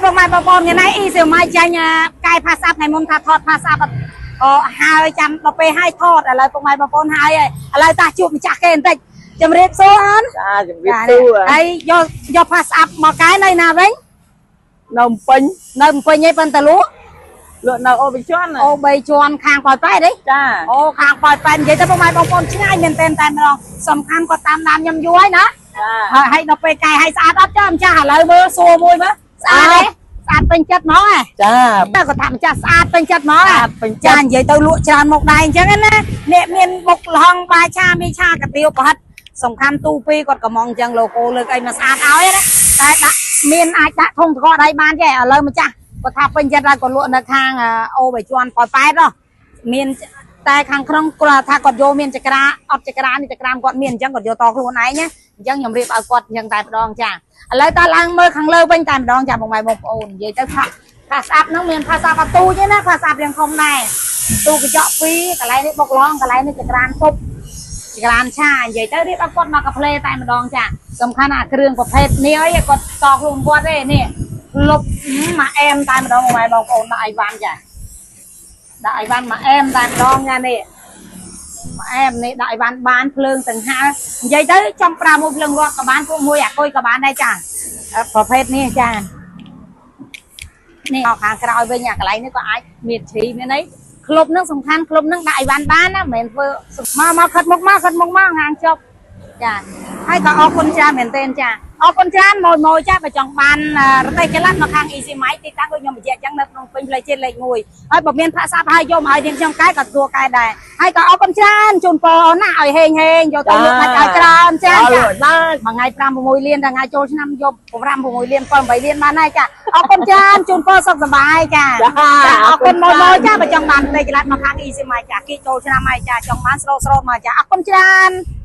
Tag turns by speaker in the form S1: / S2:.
S1: ពុកម៉ែបងប្អូនថ្ងៃនេះអ៊ីសៀវម៉ៃចាញ់កាយផាសាប់ថ្ងៃមុនថាថតផាសាប់អូហើយចាំដល់ពេលហើយថតឥឡូវពុកម៉ែបងប្អូនហើយហើយឥឡូវតាជួបម្ចាស់គេបន្តិចជំរាបសួរអូន
S2: ចាជំរាបសួរ
S1: ហើយយកយកផាសាប់មកកែនៅណាវិញ
S2: នៅពេញ
S1: នៅភ្នំពេញឯងប៉ុន្តែលក់
S2: លក់នៅអូបិជន
S1: អូបីជាន់ខាងប៉ោយប៉ែតទេ
S2: ចា
S1: អូខាងប៉ោយប៉ែតនិយាយទៅពុកម៉ែបងប្អូនឆ្ងាយមែនទែនតែម្ដងសំខាន់គាត់តាមដានខ្ញុំយូរហើយណា
S2: ចា
S1: ហើយហើយដល់ពេលកែឲ្យស្អាតអត់ចាម្ចាស់ឥឡូវមើលសួរមួយមើលស្អាតទេស្អាតពេញចិត្តហ្មងហ៎
S2: ចា
S1: តែគាត់ថាម្ចាស់ស្អាតពេញចិត្តហ្មង
S2: ស្អាតពេញចិត្ត
S1: ចានិយាយទៅលក់ច្រើនមកដែរអញ្ចឹងណាអ្នកមានបុកល្ហុងបាយឆាមីឆាកាទៀវប្រហិតសំខាន់ទូពីរគាត់កំងអញ្ចឹងឡូកូលើកអីមកស្អាតឲ្យណាតែដាក់មានអាចដាក់ធុងទឹកកកដៃបានទេឥឡូវម្ចាស់គាត់ថាពេញចិត្តហើយគាត់លក់នៅខាងអូបៃជន់ប៉ោយប៉ែតហ៎មានតែខាងក្នុងគាត់ថាគាត់យកមានចក្រាអត់ចក្រានេះចក្រាមគាត់មានអញ្ចឹងគាត់យកតខ្លួនឯងណាអញ្ចឹងខ្ញុំរៀបឲ្យគាត់អញ្ចឹងតែម្ដងចាឥឡូវតើឡើងមើលខាងលើវិញតែម្ដងចាបងម៉ែបងប្អូននិយាយទៅថា ផាស្អាប់ហ្នឹងមានផាស្អាប់អត់ទូចទេណាផាស្អាប់រៀងធំដែរទូកញ្ចក់ពីរកន្លែងនេះបុកឡងកន្លែងនេះចក្រានពុបចក្រានឆានិយាយទៅរៀបឲ្យគាត់មកកាផ្លេតែម្ដងចាសំខាន់អាគ្រឿងប្រភេទនេះអីគាត់តខ្លួនគាត់ទេនេះលុបមកអែមតែម្ដងបងប្អូនដាក់អីវ៉ាន់ចាដាក់អីវ៉ាន់មកអែមតែម្ដងចានេះមកអែមនេះដាក់អីវ៉ាន់បានភ្លើងទាំងហាលនិយាយទៅចំប្រើមួយភ្លើងរត់ក៏បានពួកមួយអាគុយក៏បានដែរចាប្រភេទនេះចា នេះខាងក្រោយវិញអាកន្លែងនេះក៏អាចមានជ្រីមានអីក្លុបហ្នឹងសំខាន់ក្លុបហ្នឹងដាក់អីវ៉ាន់បានណាមិនមែនធ្វើមកមកខិតមុខមកខិតមុខមកហាងចប់ចាហើយក៏អរគុណច្រើនមែនទែនចាអរគុណច្រើនម៉ួយម៉ួយចាបើចង់បានរទេះចល័តមកខាង Easy Mike ទីតាំងដូចខ្ញុំបញ្ជាក់អញ្ចឹងនៅក្នុងពេញផ្លូវជាតិលេខ1ហើយបើមានផាកសាប់ហើយយកមកឲ្យនាងខ្ញុំកែក៏ទទួលកែដែរហើយក៏អរគុណច្រើនជូនពរអូនណាឲ្យហេងហេងយកទៅលក់ដាច់ឲ្យច្រើនច្រើនចា
S2: បាទ
S1: មួយថ្ងៃ5 6លានដល់ថ្ងៃចូលឆ្នាំយក5 6លាន7 8លានបានហើយចាអរគុណច្រើនជូនពរសុខសប្បាយចាចាអរគុណមកមកចាបើចង់បានផ្ទៃចល័តមកខាង Easy មកចាគេចូលឆ្នាំហើយចាចង់បានស្រូតស្រូតមកចាអរគុណច្រើន។